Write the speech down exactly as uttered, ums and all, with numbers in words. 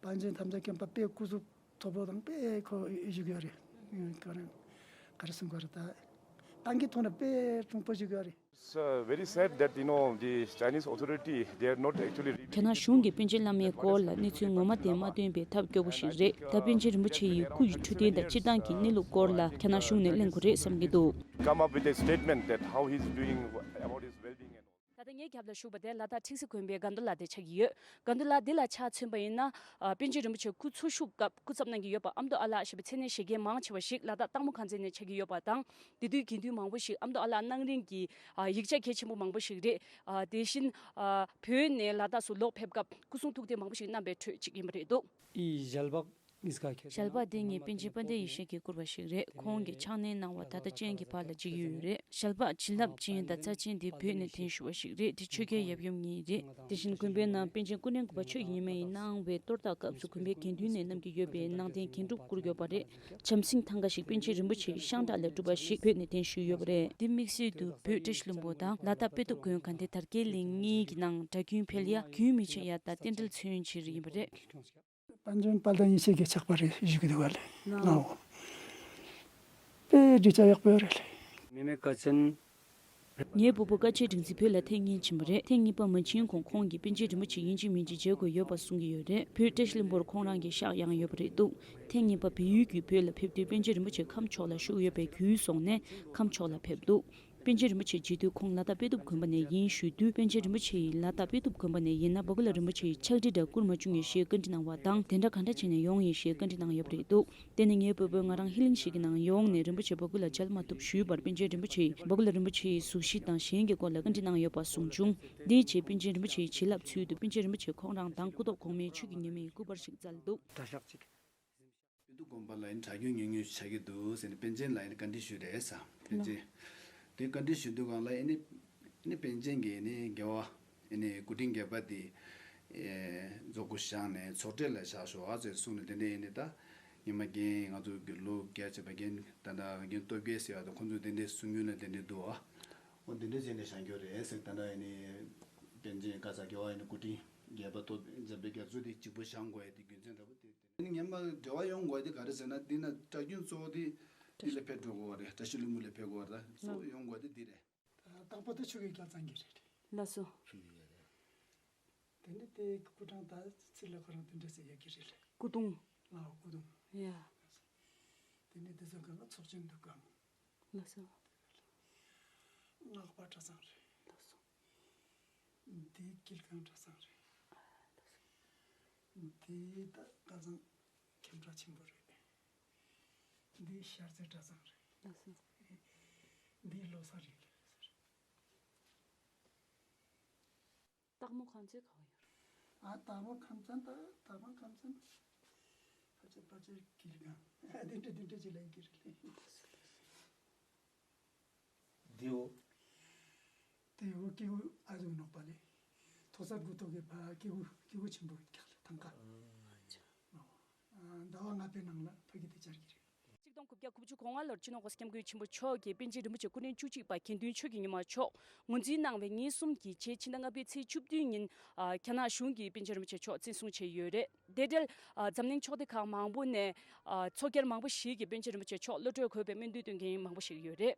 དབང་ཆེན་ཐམས་ཅད་མཁྱེན་པ་དཔེ་སྐུ་གཟུགས་མཐོ་པོ་དང་དཔེ་ཁོ་བཞུགས་ཡོད་རེད། ག་རེ་ག་རེ་གསུང་དགོས་རེད་ད། ཏང་གི་ཐོག་ནས་དཔེ་དྲང་པོ་བཞུགས་ཡོད་རེད། It's uh, very sad that you know the Chinese authority, they are not actually revealing རྒྱ་ནག་གཞུང་གིས་པཎ་ཆེན་བླ་མའི་སྐོར་ལ་གནས་ཚུལ་ངོ་མ་དེ་མ་སྟོན་པའི་ཐབས་སྐྱོ་པོ་ཞིག་རེད། ད་པཎ་ཆེན་རིན་པོ་ཆེ་ཡི་སྐུ་ཡི་འཕྲོད་བསྟེན་དང་སྤྱིར་བཏང་གི་གནས་ལུགས་སྐོར་ལ་རྒྱ་ནག་གཞུང་ནས་གླེང་དགོས་རེད་བསམ་གྱི་འདུག Come up with a statement that how he's doing about his well-being and all. ད་ལྟ་ངའི་རྒྱབ་ལ་བཞུགས་པ་དེ་ལ་དྭགས་ཁྲིག་སེ་དགོན་པའི་དགའ་མདོ་ལགས་དེ་ཆགས་ཀྱི་ཡོད། དགའ་མདོ་ལགས་འདི་ལ་ཆ་མཚོན་པ་ཡིན་ན། ཨ། པཎ་ཆེན་རིན་པོ་ཆེ་སྐུ་འཚོ་བཞུགས་སྐབས་སྐུ་ཚབ་གནང་གི་ཡོད་པ་ཨ་མདོ་ཨ་ལགས་ཞེས་པའི་མཚན་གནས་བཞེས་མཁན་མང་ཆེ་བ་ཞིག་ལ་དྭགས་སྟག་མོ་ཁང་ཚན་ནས་ཆགས་ཀྱི་ཡོད་པ་དང་། དེ་དུས་དགེ་འདུན་མང་པོ་ཞིག་ཨ་མདོ་ཨ་ལགས་གནང་རིན་གྱི། ཨ། ཡིག་ཆ་གལ་ཆེན་པོ་མང་པོ་ཞིག་རེད། ཨ། དེ་བཞིན། ཨ། བོད་ནས་ལ་དྭགས་སུ་ལོག་ཕེབས་སྐབས་སྐུ་གསུང་ཐུགས་རྟེན་མང་པོ་ཞིག་བསྣམས་པའི་ཁྲོད་ཅིག་ཡིན་པ་རེད་འདུག་ཞལ་པར་དེ་ངས་པཎ་ཆེན་དཔལ་ལྡན་ཡེ་ཤེས་ཀྱིས་བསྐུར་བ་ཞིག་རེད། ཁོང་གིས་ཕྱག་ལེན་གནང་བ་ད་ལྟ་ཅན་གྱི་བར་ལ་བརྗེ་ཡོད་རེད། ཞལ་པར་བྱིན་རླབས་ཅན་དང་རྩ་ཆེན་དེ་བོད་ནས་འཐེན་ཞུ་བ་ཞིག་རེད། དེ་ཆོས་རྒྱལ་ཡབ་ཡུམ་ཉིད་རེད། དེ་བཞིན་དགོན་པའི་ནང་པཎ་ཆེན་སྐུ་ཕྲེང་དགུ་པ་ཆོས་ཀྱི་ཉི་མ་ཡིས་གནང་བའི་གཏོར་བརླག་སྐབས་སུ་དགོན་པའི་དགེ་འདུན་ནས་བསྣམས་ཀྱི་ཡོད་པའི་ནང་རྟེན་རྒྱན་དྲུག་བསྐུར་ཡོད་པ་རེད། བྱམས་སེང་ཐང་ག་ཞིག་པཎ་ཆེན་རིན་པོ་ཆེའི་ཤངས་ཁྲག་ལས་གྲུབ་པ་ཞིག་བོད་ནས་འཐེན་ཞུས་ཡོད་པ་རེད། འདི་དམིགས་བསལ་དུ་བོད་བཀྲ་ཤིས་ལྷུན་པོ་དང་ལ་དྭགས་དཔེ་ཐུབ་དགོན་དགའ་ལྡན་དར་རྒྱས་གླིང་གཉིས་ཀྱི་ནང་གྲྭ་རྒྱུན་འཕེལ་ཡ་རྒྱུན་མི་ཆད་ཡ་དང་རྟེན་འབྲེལ་མཚོན་ཕྱིར་ཡིན་པ་རེད། པཎ་ཆེན་དཔལ་ལྡན་ཡེ་ཤེས་ཀྱི་ཕྱག་དཔེ་རེད་བཞུགས་ཀྱི་འདུག་ག་ལེ། ལའོ། དཔེ་འབྲི་བྱ་ཡག་པོ་རེད་ལེ། མི་མེད་དཀའ་ཆེན། ངའི་སྤོ་བོ་དཀའ་སྤྱད་སྒྲིང་འཛིན་བོད་ལ་ཐེངས་གཉིས་ཕྱིན་པ་རེད། ཐེངས་གཉིས་པ་མ་ཕྱིན་གོང་ཁོང་གིས་པཎ་ཆེན་རིན་པོ་ཆེ་ཡིན་གཅིག་མིན་གཅིག་མཇལ་དགོས་ཡོད་པ་གསུང་གི་ཡོད་རེད། བོད་བཀྲ་ཤིས་ལྷུན་པོར་ཁོང་རང་གི་ཤག་ཡང་ཡོད་པ་རེད་འདུག་ཐེངས་གཉིས་པ་བལ་ཡུལ་བརྒྱུད་བོད་ལ་ཕེབས་དུས་པཎ་ཆེན་རིན་པོ་ཆེ་ཁམས་ཕྱོགས་ལ་བཞུགས་ཡོད་པའི་རྒྱུས་སོང་ནས་ཁམས་ཕྱོགས་ལ་ཕེབས་འདུག་པཎ་ཆེན་རིན་པོ་ཆེ་མཇལ་དུས་ཁོང་ལ་དྭགས་དཔེ་ཐུབ་དགོན་པ་ནས་ཡིན་ཞུས་དུས། པཎ་ཆེན་རིན་པོ་ཆེ་ཡིས་ལ་དྭགས་དཔེ་ཐུབ་དགོན་པ་ནས་ཡིན་ན་བ་ཀུ་ལ་རིན་པོ་ཆེ་ཡི་ཕྱག་བྲིས་འདྲ་བསྐུར་མ་བྱུང་ངེས་ཞེས་བཀའ་འདྲི་གནང་བ་དང་། དེ་འདྲ་ག་འདྲ་བྱས་ནས་ཡོང་ཡིན་ཞེས་བཀའ་འདྲི་གནང་ཡོད་པ་རེད་འདུག་དེ་ནི་ངའི་སྤོ་བོས་ང་རང་ཧི་ལིང་ཞིག་གི་ནང་ཡོང་ནས་རིན་པོ་ཆེ་བ་ཀུ་ལ་མཇལ་མ་ཐུབ་ཞུས་པར། པཎ་ཆེན་རིན་པོ་ཆེ་ཡིས་བ་ཀུ་ལ་རིན་པོ་ཆེ་ཡི་གཟུགས་གཞི་དང་གཞན་གྱི་སྐོར་ལ་བཀའ་འདྲི་གནང་ཡོད་པ་གསུངས་བྱུང་། དེའི་རྗེས་པཎ་ཆེན་རིན་པོ་ཆེ་ཡི་བྱིན་རླབས་ཚུལ་དུ་པཎ་ཆེན་རིན་པོ་ཆེ་ཁོང་རང་དང་སྐུ་ཐོག་གོང་མའི་ཆོས་ཀྱི་ཉི་མ་ཡི་སྐུ་པར་ཞིག་བསྩལ་འདུག་གྲྭ་ཤག་ཅིག་དཔེ་ཐུབ་དགོན་པ་ལ་ཡིན་གྲྭ་རྒྱུན་ཉུང་ཉུང་ཆགས་ཀྱི་འདུག་ཟེར་ནས་པཎ་ཆེན་ལ་ཡིན་བཀའ་འདྲི་ཞུས་རེད་ས། པཎ་ཆེན་དེ་བཀའ་འདྲི་ཞུ་དུས་སྒང་ལ་ཨེ་ནི་ཨེ་ནི་པཎ་ཆེན་གྱིས་ཨེ་ནི་རྒྱལ་བ་ཨེ་ནི་སྐུ་ཕྲེང་བརྒྱད་པ་དེ་ཨེ་རྫོགས་སྐུ་བཞེངས་ནས་ཚོགས་གྲལ་ལ་བཞག་ཤོག་ཨ་ཟེར་གསུངས་ནས། དེ་འདྲ་ཨེ་ནི་ད་ཉི་མ་རྒན་ང་ཚོ་གི་ལོ་བརྒྱད་བྱས་པ་རྒན་ད་ལྟ་རྒན་སྟོབས་རྒྱལ་ཟེར་བ་དང་ཁོང་ཚོས་དེ་འདྲའི་གསུང་རྒྱུན་ལ་དེ་འདྲའི་འདུག་ཨ། འོ་དེ་འདྲ་བྱས་ནས་བཞེངས་རྒྱུ་རེད་ཟེར། ད་ལྟ་ཨེ་ནི་པཎ་ཆེན་ག་ས་རྒྱལ་བ་ཨེ་ནི་སྐུ་ཕྲེང་བརྒྱད་པ་སྟོབས་འཛམ་བུའི་རྒྱ་མཚོ་དེ་གཅིག་པུ་བཞེངས་དགོས་ཡ་དེ་རྒྱུ་མཚན་འདྲ་པོ་དེ། ངས་མ་འབྲེལ་བ་ཡོང་དགོས་དེ་ག་རེ་ཟེར་ན། འདི་ན་གྲྭ་རྒྱུན་གཙོ་བོ་དེ་འདི་ལ་ཕེབས་འགྲོ་དགོས་པ་རེད། བཀྲ་ཤིས་ལྷུན་པོ་ལ་ཕེབས་དགོས་པ་རེད། གཙོ་བོ་ཡོང་དགོས་དེ་འདི་རེད། དང་པོ་དེ་ཆོས་རྒྱལ་རྒྱལ་ཚང་གི་རེད། ལགས་སོ། དེ་ནས་དེ་སྐུ་ཕྲེང་ད་ཚིག་ལ་ཁོ་རང་དེ་འདྲ་ཟེར་ཡག་གི་རེད་ལ། སྐུ་གདུང་། ལའོ་སྐུ་གདུང་། ཡ། དེ་ནས་དེ་ཚོ་གང་ལ་ཚོགས་ཆེན་འདུ་ཁང་། ལགས་སོ། སྔགས་པ་གྲྭ་ཚང་རེད། ལགས་སོ། འདི་དཀྱིལ་ཁང་གྲྭ་ཚང་རེད། ལགས་སོ། འདི་ད་ཁ་སང་ཁྱིམ་གྲྭ་ཆེན་པོ་རེད། འདི་ཤར་རྩེ་གྲྭ་ཚང་རེད། ལགས་སོ། འདི་ལོ་གསར་རེད། སྟག་མོ་ཁང་ཚན་ག་བ་ཡོད་རེད། ཨ་སྟག་མོ་ཁང་ཚན་ད་སྟག་མོ་ཁང་ཚན། ཕལ་ཆེར་ཕལ་ཆེར་དཀྱིལ་ཁང་། ཨ་དེ་འདྲ་དེ་འདྲ་ཅིག་ལ་ཡིན་གྱི་རེད་ལེ། དེའོ། དེའོ་སྐྱེ་བོ་ཨ་ཟུག་ནོག་པ་ལེ། ཐོ་ས་དགུ་ཐོག་གི་ཕ་སྐྱེ་བོ་སྐྱེ་བོ་ཆེན་པོ་ཡིན་ཀྱག་ལེ་ཐང་ཀ། ཟླ་བ་ལྔ་པའི་ནང་ལ་ཕ་གི་དེ་བཅར་གྱི་རེད། གཅིག་སྟོང་དགུ་བརྒྱ་དགུ་བཅུ་གོ་ལྔ་ལོར་སྤྱི་ནོར་༸གོང་ས་༸སྐྱབས་མགོན་ཆེན་པོ་མཆོག་གིས་པཎ་ཆེན་རིན་པོ་ཆེ་སྐུ་ཕྲེང་བཅུ་གཅིག་པ་དགེ་འདུན་ཆོས་ཀྱི་ཉི་མ་མཆོག་ངོས་འཛིན་གནང་བའི་ཉིན་གསུམ་གྱི་རྗེས་ཕྱི་ཟླ་ལྔ་པའི་ཚེས་བཅུ་བདུན་ཉིན། ཨ། རྒྱ་ནག་གཞུང་གིས་པཎ་ཆེན་རིན་པོ་ཆེ་མཆོག་བཙན་བཟུང་བྱས་ཡོད་རེད། དེ་འབྲེལ། ཨ། འཛམ་གླིང་ཕྱོགས་སྡེ་ཁག་མང་པོ་ནས། ཨ། ཚོགས་བསྐྱར་མང་པོ་ཞིག་གིས་པཎ་ཆེན་རིན་པོ་ཆེ་མཆོག་གློད་གྲོལ་དགོས་པའི་སྨོན་འདུན་འདོན་མཁན་མང་པོ་ཞིག་ཡོད་རེད།